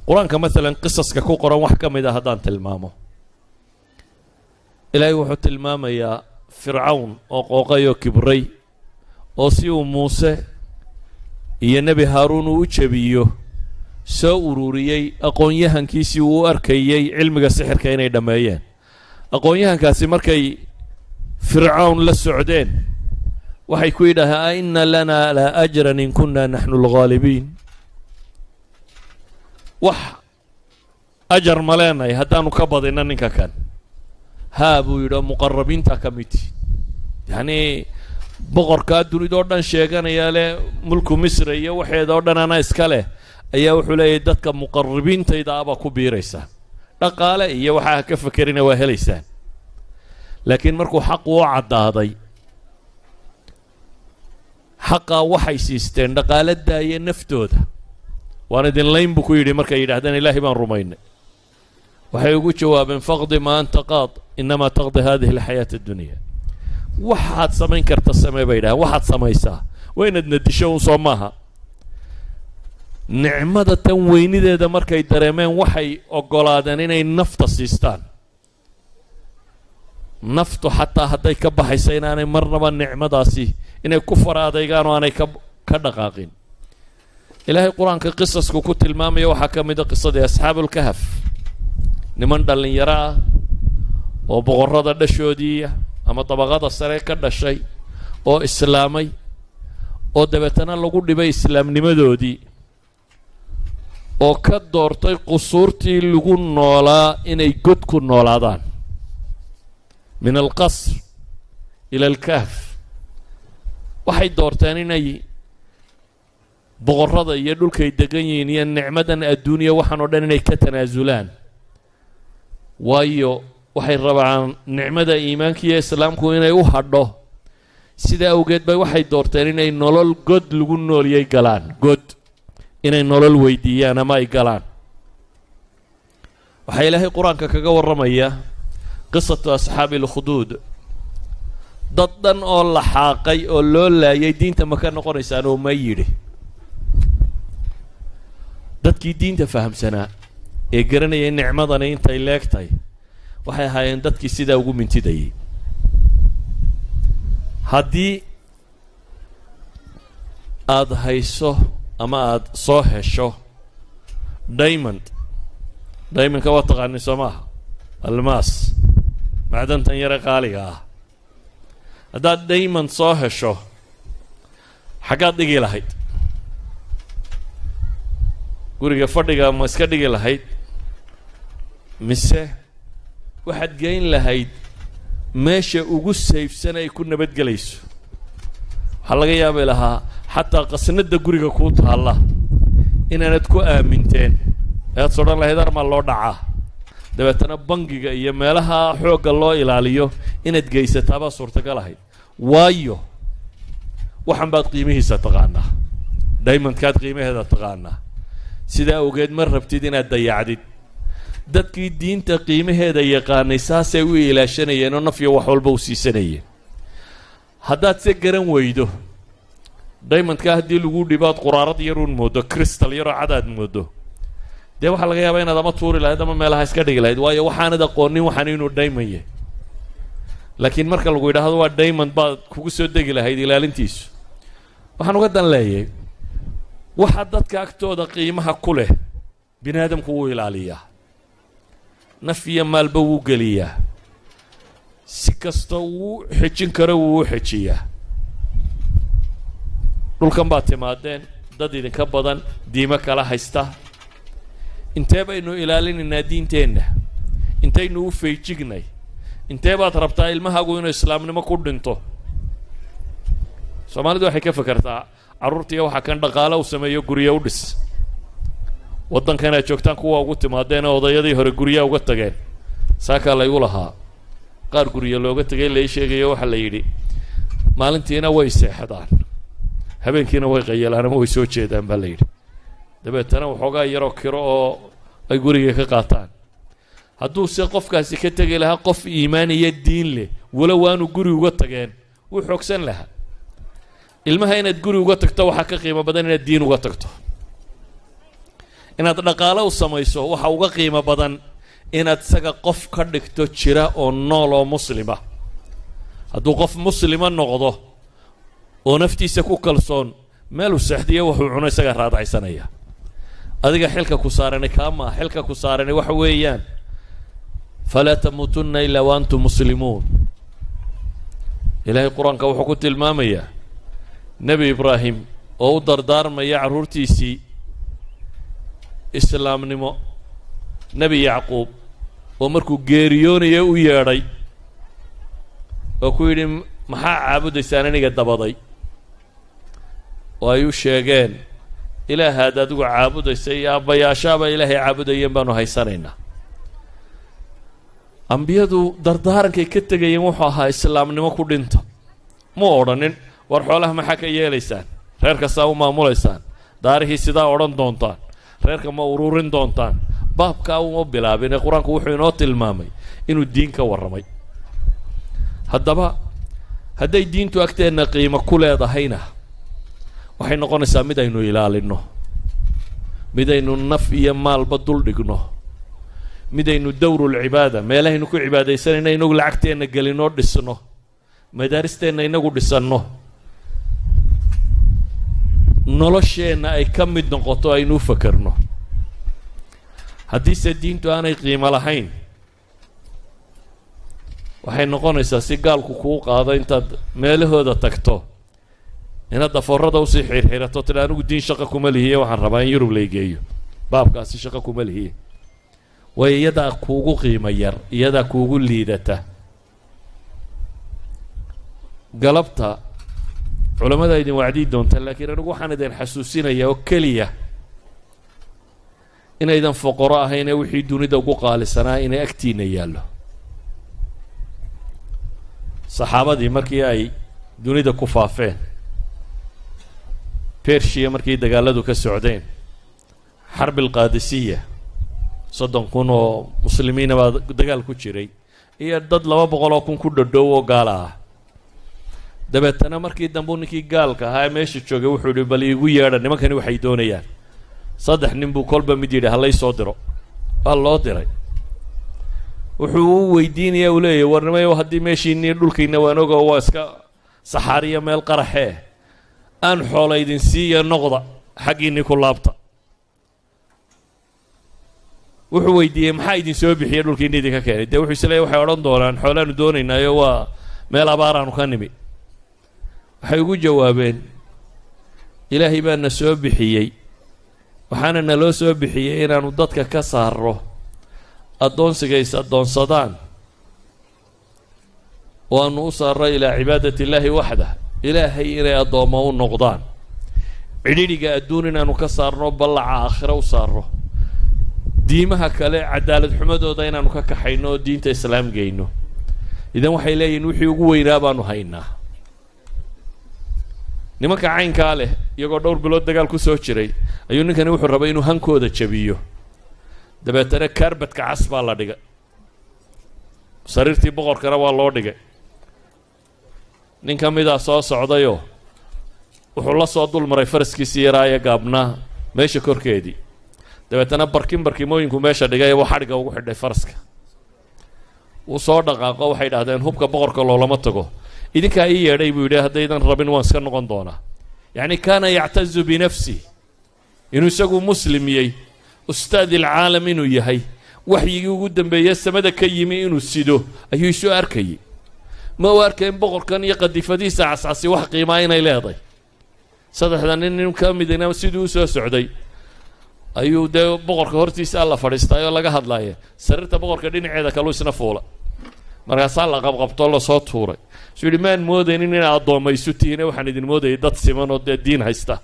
Qur-aanka maalan qisaska ku qoran wax ka mid a haddaan tilmaamo, Ilaahay wuxuu tilmaamayaa Fircawn oo qooqay oo kibray, oo si uu Muuse iyo Nebi Haaruun uu u jebiyo soo ururiyey aqoon-yahankiisii uu u arkayey cilmiga sixirka inay dhammeeyeen. Aqoon-yahankaasi markay Fircawn la socdeen waxay ku yidhaaheen: "أئن لنا لأجرا إن كنا نحن الغالبين?" Wax ajar ma leenahay haddaanu ka badino ninka kan? Haa, buu yidhi, oo muqarabiinta ka mid. Yacnii boqorkaa dunida oo dhan sheeganaya leh, mulku Misra iyo waxeeda oo dhan ana iska leh, ayaa wuxuu leeyahay dadka muqarabiintayda abaa ku biiraysaa, dhaqaale iyo waxaa ka fekerina waa helaysaan. Laakiin markuu xaqu u caddaaday, xaqaa waxay siisteen dhaqaale daaye naftooda. "Waan idin layn," buu ku yidhi. Markay yidhahdeen "Ilaahay baan rumaynay," waxay ugu jawaabeen: "فاقض ما أنت قاض، إنما تقضي هذه الحياة الدنيا." "Waxaad samayn karta samee," bay yidhahdeen. "Waxaad samaysaa waa inaad nadisho un, soo maaha?" Nicmada tan weynideeda markay dareemeen, waxay oggolaadeen inay nafta siistaan. Naftu xataa hadday ka baxaysa, inaanay marnaba nicmadaasi inay ku fara adaygaan oo aanay ka dhaqaaqin. Ilaahay Qur-aanka qisasku ku tilmaamaya waxaa ka mid a qisadii Asxaabulkahf, niman dhallinyaro ah oo boqorrada dhashoodiiya ama dabaqada sare ka dhashay oo islaamay, oo dabeetana lagu dhibay islaamnimadoodii, oo ka doortay qusuurtii lagu noolaa inay god ku noolaadaan. من القصر إلى الكهف. Waxay doorteen inay boqorrada iyo dhulkay degan yihiin iyo nicmadan adduuniya waxaan oo dhan inay ka tanaasulaan, waayo waxay rabaan nicmada iimaanka iyo islaamku inay u hadho. Sidaa awgeed bay waxay doorteen inay nolol god lagu nooliyay galaan, god inay nolol weydiiyaan ama ay galaan. Waxaa Ilaahay Qur-aanka kaga warramaya قصة أصحاب الأخدود, dad dhan oo la xaaqay oo loo laayay. "Diinta ma ka noqonaysaan?" oo ma yidhi. Dadkii diinta fahamsanaa ee garanayay nicmadani intay leegtahay waxay ahaayeen dadkii sidaa ugu mintidayay. Haddii aada hayso ama aada soo hesho diamond, diamondka waa taqaani, soo maaha? Almaas, macdantan yare qaaliga ah. Haddaad diamond soo hesho, xaggaad dhigi lahayd? Guriga fadhiga ma iska dhigi lahayd, mise waxaad geyn lahayd meesha ugu safe-san ay ku nabadgelayso? Waxaa laga yaabi lahaa xataa qasnada guriga kuu taalla inaanad ku aaminteen, ayaad sodhan lahayd armaa loo dhacaa. Dabeetana bangiga iyo meelaha xoogga loo ilaaliyo inaad geysataabaa suurtagal ahayd, waayo waxan baad qiimihiisa taqaanaa, diamondkaad qiimaheeda taqaanaa. Sidaa awgeed ma rabtid inaad dayacdid. Dadkii diinta qiimaheeda yaqaanay saasay u ilaashanayeen oo nafyo wax walba u siisanayeen. Haddaad se garan weydo, diamondka haddii lagu dhibo aad quraarad yaruun moodo, crystal yaroo cadaad moodo, dee waxaa laga yaabaa inaad ama tuuri lahayd ama meelaha iska dhigi lahayd, waayo waxaanad aqoonin waxaan inuu diamond yahay. Laakiin marka lagu yidhaahdo waa diamond, baad kugu soo degi lahayd ilaalintiisu. Waxaan uga dan leeyay, waxa dadka agtooda qiimaha ku leh bini aadamku wuu ilaaliyaa, naf iyo maalba wuu geliyaa, si kasta wuu xejin karo wuu u xejiyaa. Dhulkan baad timaadeen, dad idinka badan, diimo kala haysta. Intee baynu ilaalinaynaa diinteenna? Intaynu u fayjignay? Intee baad rabtaa ilmahaagu inuu islaamnimo ku dhinto? Soomaalidu waxay ka fekertaa carruurtiiya waxaa kan dhaqaale u sameeyo, guryo u dhis. Waddankan aad joogtaan kuwa ugu timaadeen oo odayadii hore guryaha uga tageen, saakaa laygu lahaa qaar guryo looga tegay lai sheegayo. Waxaa la yidhi maalintiina way seexdaan, habeenkiina way qayalaan ama way soo jeedaan, baa la yidhi. Dabeetana waxoogaa yaroo kiro oo ay guriga ka qaataan. Hadduu se qofkaasi ka tegi lahaa qof iimaan iyo diin leh, walow aanu guri uga tageen, wuu xoogsan lahaa. Ilmaha inaad guri uga tagto waxaa ka qiimo badan inaad diin uga tagto. Inaad dhaqaalo u samayso waxa uga qiimo badan inaad isaga qof ka dhigto jira oo nool oo muslima. Hadduu qof muslima noqdo oo naftiisa ku kalsoon, meeluu seexdiyo wuxuu cuno isagaa raadacaysanaya. Adiga xilka ku saarani kaa maa. Xilka ku saarani waxa weeyaan فلا تموتن إلا وأنتم مسلمون. Ilaahay Qur-aanka wuxuu ku tilmaamayaa Nebi Ibraahim oo u dardaarmaya carruurtiisii islaamnimo, Nebi Yacquub oo markuu geeriyoonaya u yeedhay oo ku yidhi: "Maxaa caabudaysaan aniga dabaday?" Oo ay u sheegeen: "Ilaahaad adigu caabudaysa iyo aabbayaashaaba Ilaahay caabudayeen baanu haysanaynaa." Ambiyadu dardaarankay ka tegayeen wuxuu ahaa islaamnimo ku dhinta. Mu odhanin: "War, xoolaha maxaa ka yeelaysaan? Reerka saa u maamulaysaan? Daarihii sidaa odhan doontaan? Reerka ma ururin doontaan?" Baabkaa uma bilaabin ee Qur-aanku wuxuu inoo tilmaamay inuu diin ka warramay. Haddaba hadday diintu agteenna qiimo ku leedahayna, waxay noqonaysaa mid aynu ilaalinno, mid aynu naf iyo maalba dul dhigno, midaynu dowrulcibaada, meelahaynu ku cibaadaysanayna, inagu lacagteenna gelinoo dhisno, madaaristeenna inagu dhisanno, nolosheenna ay ka mid noqoto, aynu u fakerno. Haddiise diintu aanay qiimo lahayn, waxay noqonaysaa si gaalku kuu qaado intaad meelahooda tagto inaad dafoorada usii xirxirato, tidha: "Anigu diin shaqa kuma lihiye, waxaan rabaa in Yurub laygeeyo, baabkaasi shaqa kuma lihiye." Waayo, iyadaa kuugu qiimo yar, iyadaa kuugu liidata. Galabta culamada idin wacdii doonta, laakiin anigu waxaan idin xasuusinayaa oo keliya inaydan foqoro ahayn ee wixii dunida ugu qaalisanaa inay agtiina yaallo. Saxaabadii markii ay dunida ku faafeen, Bershiya markii dagaaladu ka socdeen, Xarbi Alqaadisiya, 30,000 oo muslimiina baa dagaal ku jiray iyo dad 200,000 ku dhodhow oo gaala ah. Dabeetana markii dambe ninkii gaalka ahaa ee meesha joogay wuxuu yihi: "Bal iigu yeedha nimankani waxay doonayaan." Saddex nin buu kolba mid yidhi halay soo diro. Waa loo diray. Wuxuu u weydiinaya, uu leeyahy: "War nimayo, haddii meeshiinii dhulkiina waan ogo, waa iska saxaariya, meel qaraxee, aan xoola idin siiya, noqda, xaggiinii ku laabta." Wuxuu weydiiyey: "Maxaa idin soo bixiya, dhulkiina idinka keenay?" Dee wuxuu isleeyahy waxay odhan doonaan xoolaanu doonaynaayo, waa meel abaaraanu ka nimi. Waxay ugu jawaabeen: "Ilaahay baa na soo bixiyey, waxaana naloo soo bixiyey inaanu dadka ka saarro addoonsiga is addoonsadaan oo aanu u saarro إلى عبادة الله وحده, Ilaahay inay addoommo u noqdaan, cidhidhiga adduun inaanu ka saarno, ballaca aakhiro u saarro, diimaha kale cadaalad xumadooda inaanu ka kaxayno oo diinta Islaam geyno." Idan waxay leeyihin wixii ugu weynaa baanu haynaa. Nimanka caynkaa leh, iyagoo dhowr bilood dagaal ku soo jiray, ayuu ninkani wuxuu rabay inuu hankooda jabiyo. Dabeetana carpetka cas baa la dhigay, sariirtii boqorkana waa loo dhigay. Nin ka midaa soo socdayoo wuxuu la soo dul maray faraskiisii yaraaye gaabnaa meesha korkeedii. Dabeetana barkin barkimooyinku meesha dhigay buu xadhigga ugu xidhay faraska. Wuu soo dhaqaaqo. Waxay idhahdeen: "Hubka boqorka loolama tago." "Idinkaa ii yeedhay," buu yidhi, "haddaydan rabin waan iska noqon doonaa." Yacni كان يعتز بنفسه inuu isagu muslimiyey, أستاذ العالم inuu yahay, waxyigii ugu dambeeye samada ka yimi inuu sido ayuu isu arkayay. Ma u arkayn boqorkan iyo qadifadiisa cascasi wax qiimaa inay leeday. Saddexda nin nin ka midina siduu usoo socday ayuu dee boqorka hortiisa la fadhiistaay oo laga hadlaaya, sariirta boqorka dhinaceeda kaluu isna fuula. Markaasaa la qabqabtoo lasoo tuuray. Suu yidhi: "Maan moodaynin inaa addoomma isu tihiine, waxaan idin moodayay dad siman oo dee diin haysta,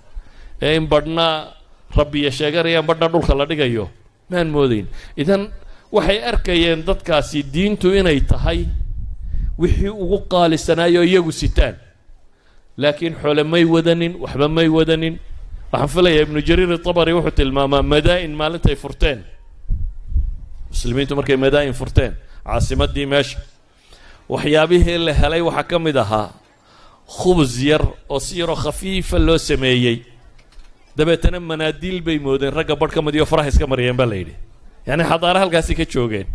ee in badhna rabbiya sheeganayaan, badhna dhulka la dhigayo maan moodayn." Idan waxay arkayeen dadkaasi diintu inay tahay wixii ugu qaalisanaayo iyagu sitaan, laakiin xoole may wadanin, waxba may wadanin. Waxaan filayaa Ibnu Jariir Itabari wuxuu tilmaamaa Madaa'in maalintay furteen muslimiintu, markay Madaa'in furteen, caasimaddii meesha, waxyaabihii la helay waxaa ka mid ahaa khubus yar oo si yaroo khafiifa loo sameeyey. Dabeetana manaadiil bay moodeen ragga barh ka mid iyo faraha iska mariyeen baa la yidhi. Yacni xadaara halkaasi ka joogeen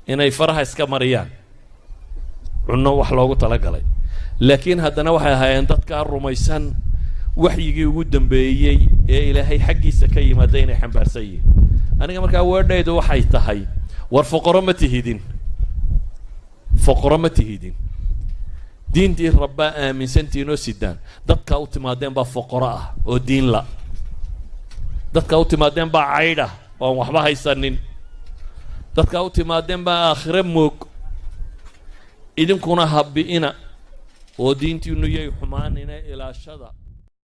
inay faraha iska mariyaan cunno wax loogu talagalay, laakiin haddana waxay ahaayeen dadkaa rumaysan waxyigii ugu dambeeyey ee Ilaahay xaggiisa ka yimaada inay xambaarsan yihiin. Aniga markaa weedhaydu waxay tahay: war foqoro ma tihidin, foqoro ma tihidin. Diintii Rabbaa aaminsantihiin oo sidaan. Dadkaa u timaadeen baa foqoro ah oo diin la, dadkaa u timaadeen baa caydh ah oo aan waxba haysanin, dadkaa u timaadeen baa aakhire moog. Idinkuna habi'ina oo diintiinu yay xumaanina ilaashada.